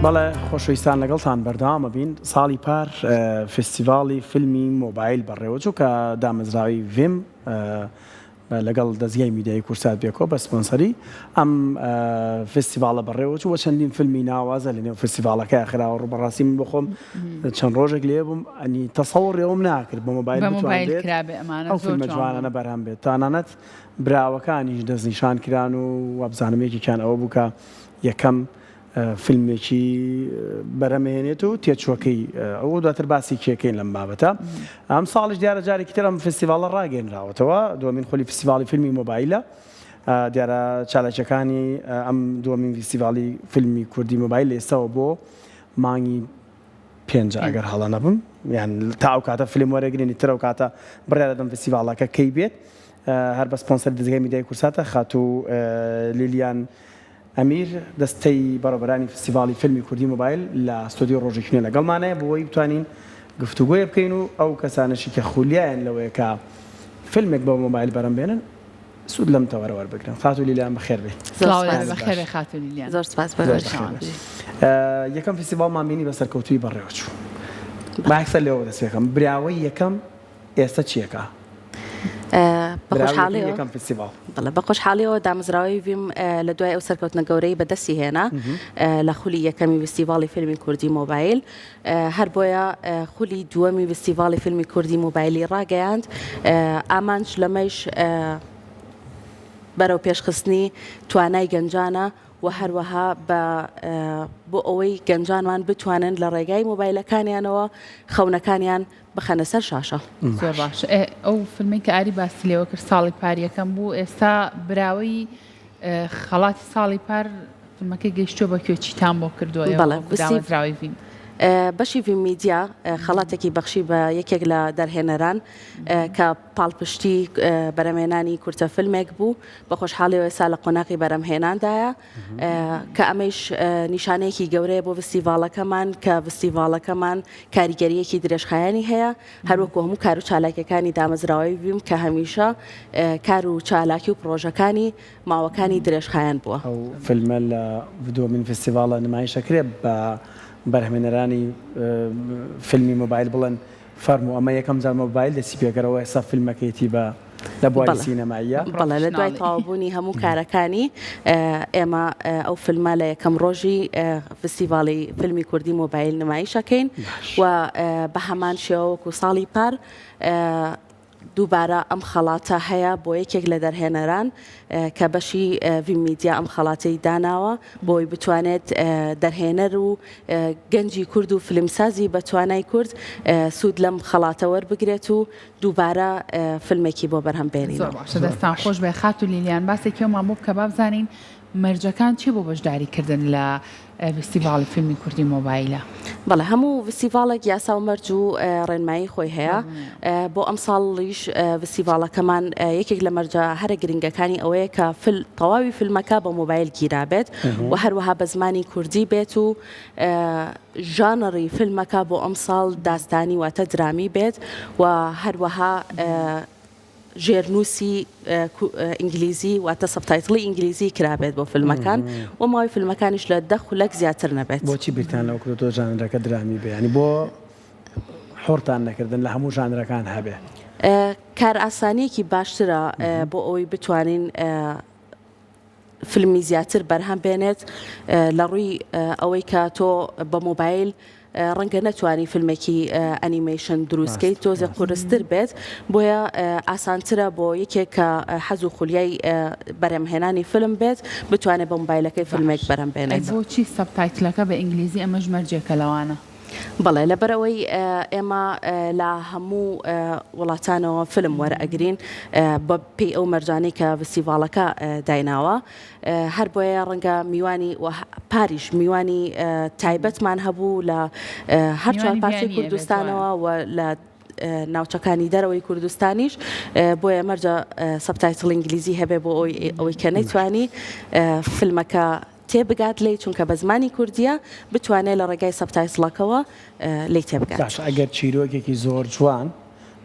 بەڵێ خۆشەویستان لەگەڵتان بەردەوامە بین ساڵی پار فستیڤاڵی فیلمی مۆبایل بەڕێوەچوو کە دامەزراوی ڤیم لەگەڵ دەزگای میدیایی کوردسات بێکۆ بە سپۆنسەری ئەم فستیڤاڵە بەڕێوەچوو وە چەندین فیلمی ناوازە لە نێو فستیڤاڵەکەیا خراوە ڕوو بەڕاستی من بۆخۆم چەند ڕۆژێک لێ بووم ئەنی تەسەوڕی ئەوم ناکرد بە مۆبایل بە مۆبایل بتوانرێت کرابێ ئەمانە ئەو زۆر فیلمە جوان بوون. جوانانە بەرهەم بێت تانانەت براوەکانیش دەستنیشان کران و وابزانم یەکێکیان ئەوە بوو کە یەکەم فیلمێکی بەرهەمهێنێت و تێچووەکەی ئەو دواتر باسی کێکەین لەم بابەتە ئەم ساڵیش دیارە جارێکی تر ئەم فستیڤاڵە ڕاگەنراوەتەوە دووەمین خولی فستیڤاڵی فیلمی مۆبایلە دیارە چالاکیەکانی ئەم دووەمین فستیڤاڵی فیلمی کوردی مۆبایل لە ئێستاوە بۆ مانگی پێنج ئەگەر هەڵە نەبم یان تا ئەو کاتە فیلم وەرەگرین تر ئەو کاتە بڕیارەدەم فستیڤاڵەکە کەی بێت هەر بە سپۆنسەری دەزگای میدیای کوردساتە خاتوو لیلیان ئەمیر، دەستەی بەڕێوەبەرانی فستیڤاڵی فیلمی کوردی مۆبایل لە ستۆدیۆی ڕۆژێکی نوێ لەگەڵمانایە بۆ ئەوەی بتوانین گفتوگۆیە بکەین و ئەو کەسانەشی کە خولیایان لەوەیە کە فیلمێک بە مۆبایل بەرەم بێنن سوود لەم تەوەرە وەربگرن. خاتوو لیلیان بەخێر بێی. سڵاو لێ بێ بەخێر بێی خاتوو لیلیان. زۆر سپاس زۆر بەخێر بێی. یەکەم فستیڤاڵمان بینی بە سەرکەوتوویی بەڕێوەچوو. با یەکسەر لێوە دەست پێ بکەم. براوەی یەکەم ئێستا چیەکە؟ بەخۆشحاڵیەوە بەڵێ بەخۆشحاڵیەوە دامەزراوەی ڤیم لە دوای ئەو سەرکەوتنە گەورەی بەدەستی هێنا لە خولی یەکەمی فستیڤاڵی فیلمی کوردی مۆبایل هەر بۆیە خولی دووەمی فستیڤاڵی فیلمی کوردی مۆبایلی ڕاگەیاند ئامانج لەمەیش بەرەو پێشخستنی توانای گەنجانە و هەروەها بە بۆ ئەوەی گەنجانمان بتوانن لە ڕێگای مۆبایلەکانیانەوە خەونەکانیان بخەنە سەر شاشە. زۆر باشە ئێ ئەو فیلمەی کە ئاری باسی لێوە کرد ساڵی پار یەکەم بوو ئێستا براوەی خەڵاتی ساڵی پار فیلمەکەی گەیشتووە بە کوێ چیتان بۆ کردووە ئێوە بەڵێ وەکو دامەزراوەی ڤین؟ بەشی ڤین میدیا خەڵاتێکی بەخشی بە یەکێک لە دەرهێنەران کە پاڵپشتی بەرەمهێنانی کورتە فیلمێک بوو بە خۆشحاڵیەوە ئێستا لە قۆناغی بەرەمهێناندایە کە ئەمەیش نیشانەیەکی گەورەیە بۆ ڤستیڤاڵەکەمان کە ڤستیڤاڵەکەمان کاریگەرییەکی درێژخایەنی هەیە هەروەکو هەموو کار و چالاکیەکانی دامەزراوەی ڤیم کە هەمیشە کار و چالاکی و پڕۆژەکانی ماوەکانی درێژخایەن بووە. ئەو فیلمە لە دووەمین فیستیڤاڵە نمایش ئەکرێ بە بەرهەمێنەرانی فیلمی مۆبایل بڵێن فەرموو ئەمە یەکەم جار مۆبایل دەستی پێکەرەوە ئێستا فیلمەکەیەتی بە لە بواری سینەماییە. بەڵێ لە دوای تەواوبوونی هەموو کارەکانی ئێمە ئەو فیلمە لە یەکەم ڕۆژی فستیڤاڵی فیلمی کوردی مۆبایل نمایش ئەکەین و بە هەمان شێوە وەکو ساڵی پار دووبارە ئەم خەڵاتە هەیە بۆ یەکێک لە دەرهێنەران کە بەشی ڤیم میدیا ئەم خەڵاتەی داناوە بۆی بتوانێت دەرهێنەر و گەنجی کورد و فیلمسازی بە توانای کورد سوود لەم خەڵاتە وەربگرێت و دووبارە فیلمێکی بۆ بەرهەم بێنینەوە. زۆر باشە دەستان خۆش بێ خاتوو لیلیان باسێکی ئەومان بۆ بکە با بزانین مەرجەکان چیە بۆ بەشداری کردن لە ڤیستیڤاڵی فیلمی کوردی مۆبایلە؟ بەڵێ هەموو ڤیستیڤاڵێک یاسا و مەرج و ڕێنمایی خۆی هەیە بۆ ئەمساڵیش ڤیستیڤاڵەکەمان یەکێک لە مەرجە هەرە گرنگەکانی ئەوەیە کە فل تەواوی فیلمەکە بە مۆبایل گیرابێت و هەروەها بە زمانی کوردی بێت و ژانڕی فیلمەکە بۆ ئەمساڵ داستانی واتە درامی بێت و هەروەها ژێرنووسی ئینگلیزی واتە subtitle ی ئینگلیزی کرابێت بۆ فیلمەکان و ماوەی فیلمەکانیش لە دە خولەک زیاتر نەبێت. بۆچی بیرتان لەوە کردۆتەوە ژانرەکە درامی بێ؟ یانی بۆ حوڕتان نەکردن لە هەموو ژانرەکان هەبێ؟ کارئاسانییەکی باشترە بۆ ئەوەی بتوانین فیلمی زیاتر بەرهەم بێنێت لە ڕووی ئەوەی کە تۆ بە مۆبایل ڕەنگە نەتوانی فیلمێکی ئەنیمەیشن دروستکەیت تۆزێ قورستر بێت بۆیە ئاسانترە بۆ یەکێک کە حەز و خولیای بەرهەمهێنانی فیلم بێت بتوانێت بە مۆبایلەکەی فیلمێک بەرهەم بێنێت. بۆچی subtitle ەکە بە ئینگلیزی ئەمەش مەرجێکە لەوانە؟ بەڵێ لەبەرئەوەی ئێمە لە هەموو وڵاتانەوە فیلم وەرئەگرین بە پێی ئەو مەرجانەی کە ڤستیڤاڵەکە دایناوە هەر بۆیە ڕەنگە میوانی و پاریش میوانی تایبەتمان هەبوو لە هەر چوار پارچەی کوردستانەوە و لە ناوچەکانی دەرەوەی کوردستانیش بۆیە مەرجە subtitle ئینگلیزی هەبێ بۆ ئەوەی کە نەیتوانی فیلمەکە تێبگات لێی چونکە بە زمانی کوردیە بتوانێ لە ڕێگای subtitle ەکەوە لێی تێبگات. باشە ئەگەر چیرۆکێکی زۆر جوان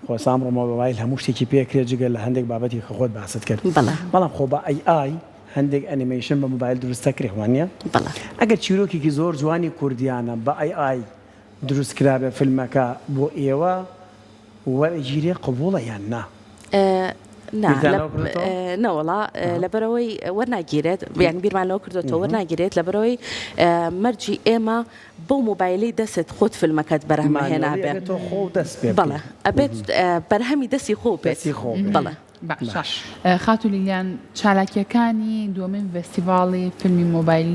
خۆ ئێستا ئەمڕۆ مۆبایل هەموو شتێکی پێ ئەکرێت جگە لە هەندێک بابەتی کە خۆت باست کرد بەڵێ. بەڵام خۆ بە AI. هەندێک ئەنیمەیشن بە مۆبایل دروست دەکرێ وانیە؟ بەڵێ. ئەگەر چیرۆکێکی زۆر جوانی کوردیانە بە AI دروست کرابێ فیلمەکە بۆ ئێوە وەرئەگیرێ قبوڵە یان نا؟ نا نەوەڵا لەبەرەوەی وەرناگیرێت یان بیرمان لەوە کردوەوە وەرناگیرێت لەبەرەوەی مەرجی ئێمە بەو مۆبایلەی دەست خۆت فیلمەکەت بەرهەم هێنابێ بەڵێ ئەبێت بەرهەمی دەستی خۆ بێت بەڵێ. باشە خاتوو لیلیان چالاکیەکانی دووەمین ڤێستیڤاڵی فیلمی مۆبایل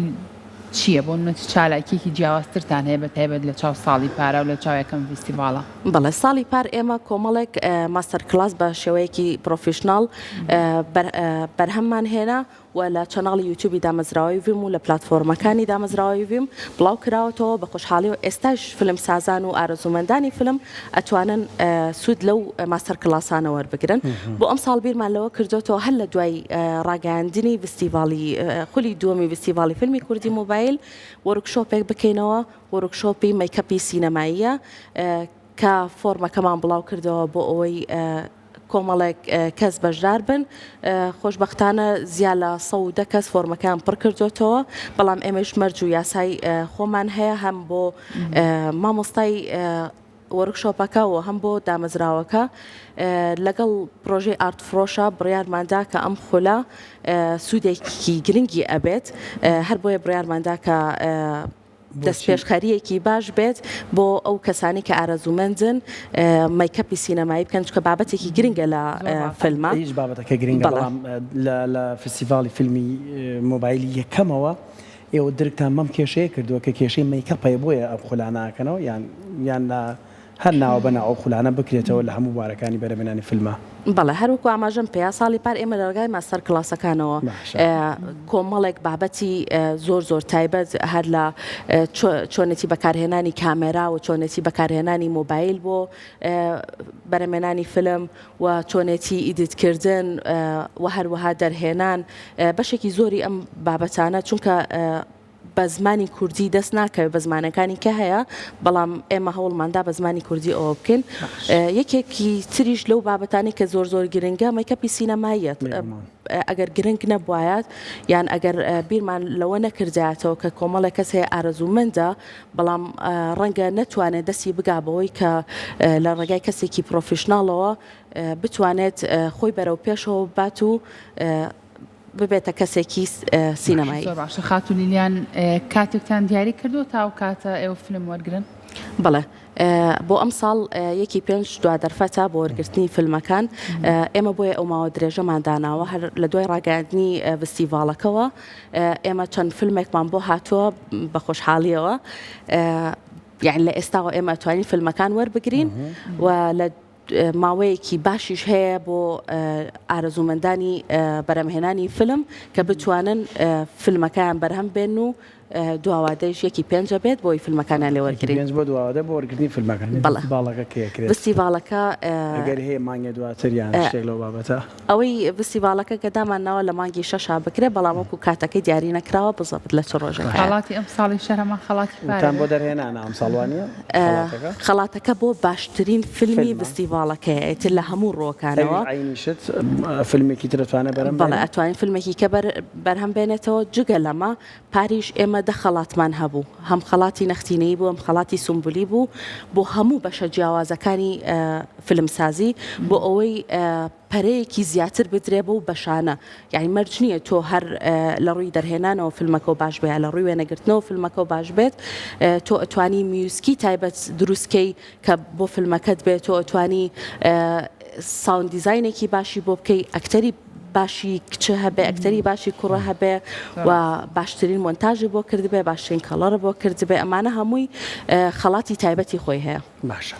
چییە؟ بۆ نمونە چ چالاکیەکی جیاوازترتان هەیە بە تایبەت لە چاو ساڵی پارا و لە چاو یەکەم ڤیستیڤاڵا؟ بەڵێ ساڵی پار ئێمە کۆمەڵێک master class بە شێوەیەکی professional بەرهەممان هێنا و لە channel ی یوتیوبی دامەزراوەی ڤیم و لە پلاتفۆرمەکانی دامەزراوەی ڤیم بڵاو کراوەتەوە، بە خۆشحاڵیەوە ئێستاش فیلمسازان و ئارەزوومەندانی فیلم ئەتوانن سوود لەو master class انە وەربگرن. بۆ ئەمساڵ بیرمان لەوە کردۆتەوە هەر لە دوای ڕاگەیاندنی ڤستیڤاڵی خولی دووەمی ڤستیڤاڵی فیلمی کوردی مۆبایل workshop ێک بکەینەوە، workshop ی makeup ی سینەماییە کە فۆرمەکەمان بڵاو کردەوە بۆ ئەوەی کۆمەڵێک کەس بەشدار بن، خۆشبەختانە زیا لە 110 کەس فۆرمەکەیان پڕ کردۆتەوە، بەڵام ئێمەش مەرج و یاسای خۆمان هەیە هەم بۆ مامۆستای workshop ەکە و هەم بۆ دامەزراوەکە. لەگەڵ پرۆژەی ئارت فرۆشە بڕیارماندا کە ئەم خولە سوودێکی گرنگی ئەبێت، هەر بۆیە بڕیارماندا کە دەستپێشخەرییەکی باش بێت بۆ ئەو کەسانەی کە ئارەزوومەندن makeup ی سینەمایی بکەن، چونکە بابەتێکی گرنگە لە فیلمە. هیچ بابەتەکە گرنگە، بەڵام لە فستیڤاڵی فیلمی مۆبایلی یەکەمەوە ئێوە درکتان بەم کێشەیە کردووە کە کێشەی makeup هەیە بۆیە ئەم خولانە ئەکەنەوە یان یان هەر ناوە بە ناو ئەو خولانە بکرێتەوە لە هەموو بوارەکانی بەرهەمهێنانی فیلما؟ بەڵێ هەر وەکو ئاماژەم پێیا ساڵی پار ئێمە لە ڕێگای master class ەکانەوە کۆمەڵێک بابەتی زۆر زۆر تایبەت هەر لە چۆنێتی بەکارهێنانی کامێرا و چۆنێتی بەکارهێنانی مۆبایل بۆ بەرهەمێنانی فیلم و چۆنێتی ئیدیتکردن و هەروەها دەرهێنان بەشێکی زۆری ئەم بابەتانە چونکە بە زمانی کوردی دەست ناکەوێت بە زمانەکانی کە هەیە بەڵام ئێمە هەوڵماندا بە زمانی کوردی ئەوە بکەین یەکێکی تریش لەو بابەتانی کە زۆر زۆر گرنگە makeup ی سینەماییە ئەگەر گرنگ نەبوایەت یان ئەگەر بیرمان لەوە نەکردایەتەوە کە کۆمەڵێک کەس هەیە ئارەزوومەندە بەڵام ڕەنگە نەتوانێت دەستی بگا بەوەی کە لە ڕێگای کەسێکی professional ەوە بتوانێت خۆی بەرەو پێشەوە ببات و ببێتە کەسێکی سینەمایی. زۆر باشە خاتوو لیلیان کاتێکتان دیاری کردووە تا ئەو کاتە ئێوە فیلم وەرگرن؟ بەڵێ بۆ ئەمساڵ یەکی پێنج دوا دەرفەتە بۆ وەرگرتنی فیلمەکان ئێمە بۆیە ئەو ماوە درێژەمان داناوە هەر لە دوای ڕاگەیاندنی ڤستیڤاڵەکەوە ئێمە چەند فیلمێکمان بۆ هاتووە بە خۆشحاڵیەوە یان لە ئێستاوە ئێمە توانین فیلمەکان وەربگرین و لە ماوەیەکی باشیش هەیە بۆ ئارەزوومەندانی بەرهەمهێنانی فیلم کە بتوانن فیلمەکەیان بەرهەم بێن و دواوادەیش یەکی پێنجە بێت بۆی فیلمەکانیان لێ وەرگرین. پێنج بۆ دواوادە بۆ وەرگرتنی فیلمەکان. بەڵێ. فستیڤاڵەکە کەی ئەکرێت؟ فستیڤاڵەکە. ئەگەر هەیە مانگێ دواتر یان شتێک لەو بابەتە. ئەوەی ڤستیڤاڵەکە کە دامان ناوە لە مانگی شەشا بکرێت بەڵام وەکو کاتەکەی دیاری نەکراوە بزەبت لە چ ڕۆژێک هەیە. خەڵاتی ئەمساڵیش هەر هەمان خەڵاتی پارە وتان بۆ دەرهێنانە ئەمساڵ وانیە خەڵاتەکە؟ خەڵاتەکە بۆ باشترین فیلمی ڤستیڤاڵەکەیە ئیتر لە هەموو ڕووەکانەوە. ئەویش عەینی شت فیلمێکی تر ئەتوانێ بەرهەم بەڵێ ئەتوانین فیلمێکی کە بەرهەم بێنێتەوە جگە لەمە پاریش ئێمە دە خەڵاتمان هەبوو هەم خەڵاتی نەختینەیی بوو هەم خەڵاتی سومبولی بوو بۆ هەموو بەشە جیاوازەکانی فیلمسازی بۆ ئەوەی پەرەیەکی زیاتر بدرێ بەو بەشانە یانی مەرج نییە تۆ هەر لە ڕووی دەرهێنانەوە فیلمەکەو باش بێ یا لە ڕووی وێنەگرتنەوە فیلمەکەو باش بێت تۆ ئەتوانی میوزکی تایبەت دروستکەی کە بۆ فیلمەکەت بێت تۆ ئەتوانی sound design ێکی باشی بۆ بکەی ئەکتەری باشی کچ هەبێ ئەکتەری باشی کوڕە هەبێ و باشترین مۆنتاژی بۆ کردبێ باشترین color بۆ کردبێ ئەمانە هەمووی خەڵاتی تایبەتی خۆی هەیە. باشە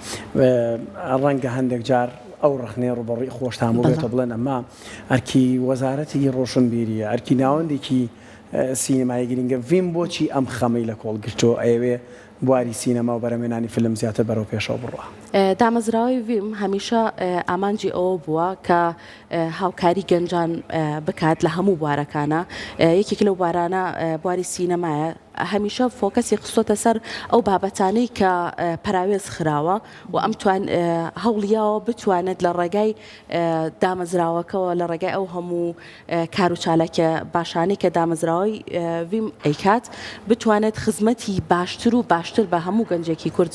ڕەنگە هەندێک جار ئەو ڕەخنەیە ڕووبەڕووی خۆشتان بووبێتەوە بڵێن ئەمە ئەرکی وەزارەتی ڕۆشنبیریە ئەرکی ناوەندێکی سینەمایی گرنگە ڤیم بۆچی ئەم خەمەی لە کۆڵ گرتووە ئەیەوێ بواری سینەما و بەرهەمهێنانی فیلم زیاتر بەرەو پێشەوە بڕوا؟ دامەزراوەی ڤیم هەمیشە ئامانجی ئەوە بووە کە هاوکاری گەنجان بکات لە هەموو بوارەکانە یەکێک لەو بوارانە بواری سینەمایە. هەمیشە فۆکەسی خستۆتە سەر ئەو بابەتانەی کە پەراوێز خراوە و ئەم توان هەوڵیاوە بتوانێت لە ڕێگای دامەزراوەکەوە لە ڕێگای ئەو هەموو کار و چالاکیە باشانەی کە دامەزراوەی ڤیم ئەیکات بتوانێت خزمەتی باشتر و باشتر بە هەموو گەنجێکی کورد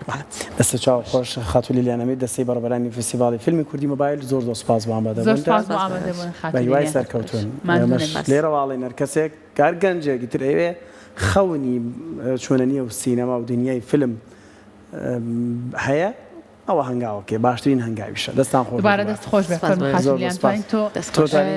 بکات. دەستت چاو خۆش خاتوو لیلیان ئەمیر دەستەی بەڕێوەبەرانی فیستیڤاڵی فیلمی کوردی مۆبایل زۆر زۆر سوپاس بۆ ئامادەبوونتان. زۆر سوپاس بۆ ئامادەبوون خاتوو بە هیوای لیلیان. سەرکەوتوون. ماندوو ئێمەش نەبیت. لێرەوە ئەڵێین هەر کەسێک هەر گەنجێکی تر ئەیەوێ خەونی چوونە نێو سینەما و دنیای فیلم هەیە ئەوە هەنگاوەکەی باشترین هەنگاویشە. دەستان خۆش بێت دووبارە دووبارە. دەست خۆش بێت سوپاس فەرموو بۆ خاتوو زۆر زۆر لیلیان سوپاس. تۆ دەست تۆ خۆش. جارێ.